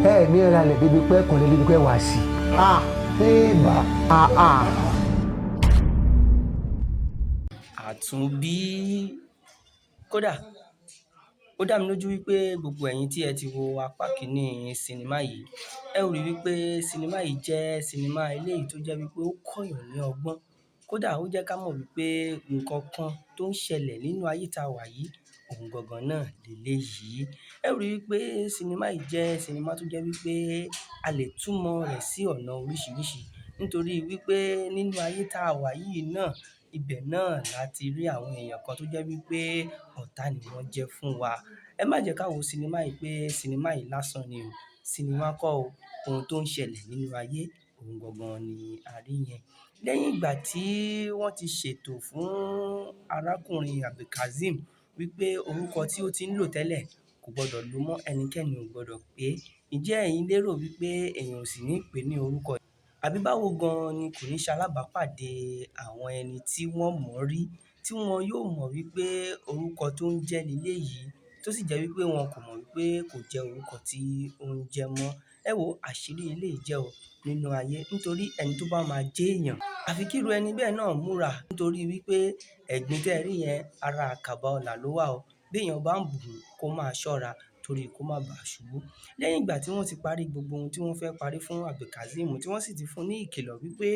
Ẹ ní ìrànlẹ̀ débi pé kò lè débi pé wà sí. Ẹ bá. Àtúnbí. Kódà ó dá mi lójú wípé gbogbo ẹ̀yin tí ẹ ti wo apá kìíní sinimá yìí, ẹ ó rí wípé sinimá yìí jẹ́ sinimá eléyìí tó jẹ́ wípé ó kọ́yàn ní ọgbọ́n. Kódà ó jẹ́ ká mọ̀ wípé nǹkan kan tó ń ṣẹlẹ̀ nínú ayé tá wà yìí, òun gangan náà lèléyìí. Ẹ ó rí wípé sinimá yìí jẹ́ sinimá tó jẹ́ wípé a lè túmọ̀ rẹ̀ sí ọ̀nà oríṣiríṣi. Nítorí wípé nínú ayé tá wà yìí náà, ibẹ̀ náà la ti rí àwọn èèyàn kan tó jẹ́ wípé ọ̀tá ni wọ́n jẹ́ fún wa. Ẹ má jẹ́ ká wo sinimá yìí pé sinimá yìí lásán ni o. Sinimá kọ́ o. Ohun tó ń ṣẹlẹ̀ nínú ayé, òun gangan ni a rí yẹn. Lẹ́yìn ìgbà tí wọ́n ti ṣètò fún arákùnrin Abdulkazeem wípé orúkọ tí ó ti ń lò tẹ́lẹ̀ kò gbọdọ̀ lò mọ́, ẹnikẹ́ni ò gbọdọ̀ pé. Ǹjẹ́ ẹ̀yin lérò wípé èèyàn ò sì ní pè ní orúkọ yìí? Àbí báwo gan-an ni kò ní ṣalábàápàdé àwọn ẹni tí wọ́n mọ̀ rí, tí wọn yóò mọ̀ wípé orúkọ tó ń jẹ́ leléyìí, tó sì jẹ́ wípé wọn kò mọ̀ wípé kò jẹ́ orúkọ tí ó ń jẹ́ mọ́. Ẹ wo àṣírí eléyìí jẹ́ o nínú ayé, nítorí ẹni tó bá máa jẹ́ èèyàn, àfi kí irú ẹni bẹ́ẹ̀ náà múra, nítorí wípé ẹ̀gbin tẹ́ ẹ rí yẹn, ara àkàbà ọlà ló wà o. Bí èèyàn bá ń bù ú, kó máa ṣọ́ra torí kó má bàa ṣubú. Lẹ́yìn ìgbà tí wọ́n ti parí gbogbo ohun tí wọ́n fẹ́ parí fún Abdulkazeem, tí wọ́n sì ti fún ní ìkìlọ̀ wípé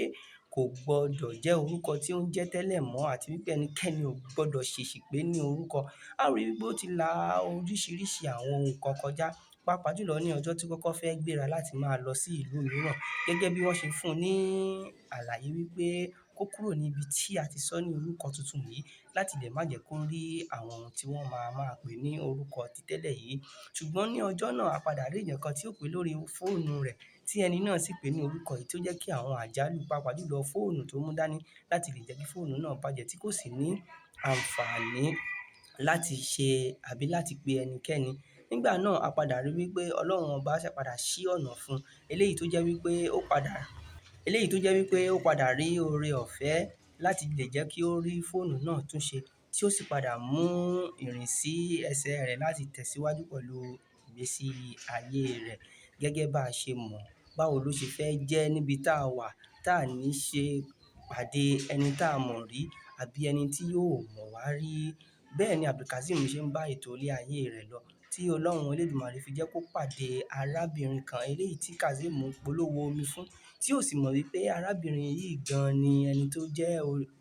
kò gbọdọ̀ jẹ́ orúkọ tí ó ń jẹ́ tẹ́lẹ̀ mọ́ àti wípé ẹnikẹ́ni ò gbọdọ̀ ṣèṣì pé ní orúkọ. A ó rí wípé ó ti la oríṣiríṣi àwọn ohun kan kọjá, pàápàá jùlọ ní ọjọ́ tí kọ́kọ́ fẹ́ gbéra láti máa lọ sí ìlú mìíràn. Gẹ́gẹ́ bí wọ́n ṣe fún un ní àlàyé wípé kó kúrò níbi tí a ti sọ ní orúkọ tuntun yìí láti lè má jẹ́ kó rí àwọn ohun tí wọ́n máa máa pè ní orúkọ ti tẹ́lẹ̀ yìí. Ṣùgbọ́n ní ọjọ́ náà, a padà rí èèyàn kan tí ó pè lórí fóònù rẹ̀, tí ẹni náà sì pè ní orúkọ yìí tó jẹ́ kí àwọn àjálù, pàápàá jùlọ fóònù tó mú dání láti lè jẹ́ kí fóònù náà bàjẹ́ tí kò sì ní àǹfààní láti ṣe àbí láti pe ẹnikẹ́ni. Nígbà náà, a padà rí wípé Ọlọ́run ọba ṣẹ̀ padà ṣí ọ̀nà fún un. Eléyìí tó jẹ́ wípé ó padà, eléyìí tó jẹ́ wípé ó padà rí oore ọ̀fẹ́ láti lè jẹ́ kí ó rí fóònù náà tún ṣe, tí ó sì padà mú ìrìnsí ẹsẹ̀ rẹ̀ láti tẹ̀síwájú pẹ̀lú ìgbésí ayé rẹ̀. Gẹ́gẹ́ bá ṣe mọ̀, báwo ló ṣe fẹ́ jẹ́ níbi tá a wà, tá a ní ṣe pàdé ẹni tá a mọ̀ rí àbí ẹni tí yóò mọ̀ wá rí. Bẹ́ẹ̀ ni Abdulkazeem ṣe ń bá ètò ilé ayé rẹ̀ lọ, tí Ọlọ́run Elédùmarè fi jẹ́ kó pàdé arábìnrin kan eléyìí tí Kazeem ń polówó omi fún, tí ó sì mọ̀ wípé arábìnrin yìí gan ni ẹni tó jẹ́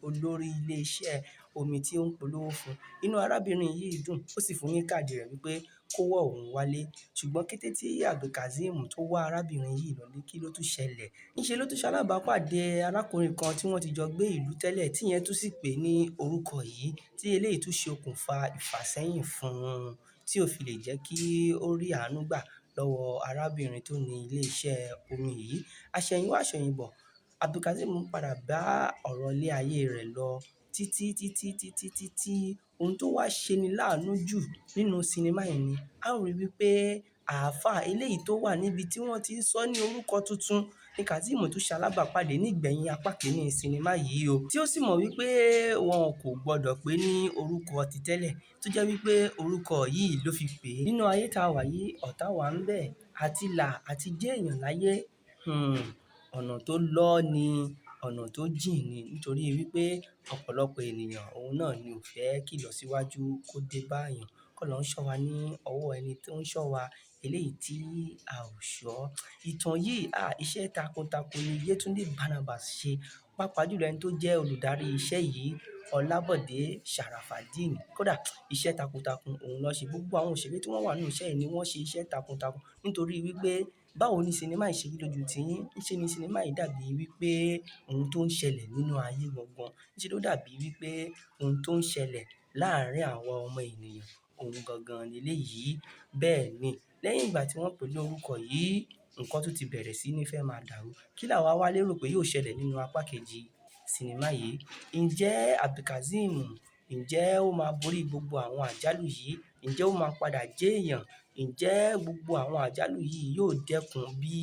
olórí ilé iṣẹ́ omi tí ó ń polówó fún. Inú arábìnrin yìí dùn, ó sì fún ní káàdì rẹ̀ wípé kó wọ̀ òun wálé. Ṣùgbọ́n kété tí Abdulkazeem tó wá arábìnrin yìí lọlé, kí ló tún ṣẹlẹ̀? Níṣe ló tún ṣalábàápàdé arákùnrin kan tí wọ́n ti jọ gbé ìlú tẹ́lẹ̀, tí ìyẹn tún sì pè ní orúkọ yìí, tí eléyìí tún ṣe okùnfà ìfàsẹ́yìn fún un, tí ò fi lè jẹ́ kí ó rí àánú gbà lọ́wọ́ arábìnrin tó ní ilé iṣẹ́ omi yìí. Àṣẹ̀yìnwá àṣẹ̀yìnbọ̀, Abdulkazeem padà bá ọ̀rọ̀ ilé ayé rẹ̀ lọ títí, títí, títí, títí. Ohun tó wá ṣe ni láàánú jù nínú sinimá yìí ni a ó rí wípé àáfà eléyìí tó wà níbi tí wọ́n ti ń sọ ní orúkọ tuntun ní Kazeem tó ṣalábàápàdé nígbẹ̀yìn apá kìíní sinimá yìí o, tí ó sì mọ̀ wípé wọn kò gbọdọ̀ pè ní orúkọ ti tẹ́lẹ̀, tó jẹ́ wípé orúkọ yìí ló fi pè é. Nínú ayé tá a wà yìí, ọ̀tá wà ń bẹ̀, àti là àti jẹ́ èèyàn láyé. Ọ̀nà tó lọ́ ni, ọ̀nà tó jìn ni, nítorí wípé ọ̀pọ̀lọpọ̀ ènìyàn òun náà ni ò fẹ́ kí ìlọsíwájú kó dé bá èèyàn. K'Ọlọ́run ṣọ́ wa ní ọwọ́ ẹni tó ń ṣọ́ wa, eléyìí tí a ò ṣọ́. Ìtàn yìí, iṣẹ́ takuntakun ni Yetunde Barnabas ṣe, pàápàá jùlọ ẹni tó jẹ́ olùdarí iṣẹ́ yìí, Ọlábọ̀dé Sharafadeen. Kódà iṣẹ́ takuntakun òun ló ṣe. Gbogbo àwọn òṣèré tí wọ́n wà nínú iṣẹ́ yìí ni wọ́n ṣe iṣẹ́ takuntakun, nítorí wípé báwo ni sinimá yìí ṣe rí lójú tiyín? Níṣe ni sinimá yìí dàbí wípé ohun tó ń ṣẹlẹ̀ nínú ayé gangan. Níṣe ló dàbí wípé ohun tó ń ṣẹlẹ̀ láàárín àwa ọmọ ènìyàn, ohun gangan leléyìí. Bẹ́ẹ̀ ni, lẹ́yìn ìgbà tí wọ́n pè ní orúkọ yìí, nǹkan tún ti bẹ̀rẹ̀ sí ní fẹ́ máa dàrú. Kí làwa wá lérò pé yóò ṣẹlẹ̀ nínú apá kejì sinimá yìí? Ǹjẹ́ Abdulkazeem, ǹjẹ́ ó máa borí gbogbo àwọn àjálù yìí? Ǹjẹ́ ó máa padà jẹ́ èèyàn? Ǹjẹ́ gbogbo àwọn àjálù yìí yóò dẹ́kun bí?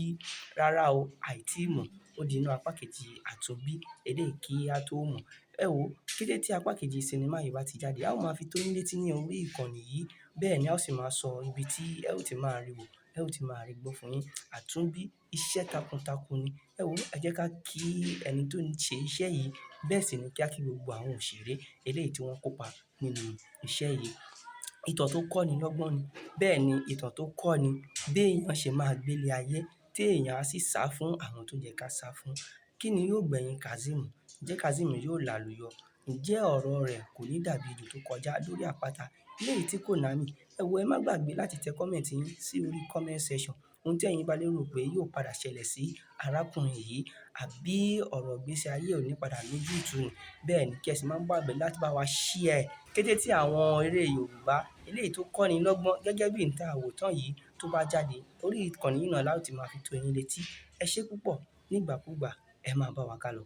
Rárá o, àìtí mọ̀. Ó di inú apá kejì Àtúnbí eléyìí kí a tó mọ̀. Ẹ wo, kété tí apá kejì sinimá yìí bá ti jáde, a ó máa fi tó yín létí ní orí ìkànnì yìí. Bẹ́ẹ̀ ni a ó sì máa sọ ibi tí ẹ ó ti máa rí wò. Ẹ ẹ ó ti máa rí gbọ́ fún yín. Àtúnbí iṣẹ́ takuntakun ni. Ẹ wo, ẹ jẹ́ ká kí ẹni tó ń ṣe iṣẹ́ yìí, bẹ́ẹ̀ sì ni kí á kí gbogbo àwọn òṣèré eléyìí tí wọ́n kópa nínú iṣẹ́ yìí. Ìtàn tó kọ́ni lọ́gbọ́n ni. Bẹ́ẹ̀ ni ìtàn tó kọ́ni bí èèyàn ṣe máa gbélé ayé tí èèyàn á sì sá fún àwọn tó yẹ ká sá fún. Kí ni yóò gbẹ̀yìn Kazeem? Ǹjẹ́ Kazeem yóò làlùyọ? Ǹjẹ́ ọ̀rọ̀ rẹ̀ kò ní dàbí ejò tó kọjá lórí àpáta léyìí tí kò námì? Ẹ wo, ẹ má gbàgbé láti tẹ comment yín sí orí comment section. Ohun tí ẹ̀yin bá lérò pé yóò padà ṣẹlẹ̀ sí arákùnrin yìí, àbí ọ̀rọ̀ ìgbésí ayé ò ní padà lójútùú ni. Bẹ́ẹ̀ ni kí ẹ sì má gbàgbé láti bá wa share kété tí àwọn eré Yorùbá eléyìí tó kọ́ni lọ́gbọ́n gẹ́gẹ́ bí ìta àwòtán yìí tó bá jáde orí ìkànnì yìí náà la ó ti máa fi tó yín létí. Ẹ ṣé púpọ̀ nígbàkúgbà, ẹ máa bá wa kálọ.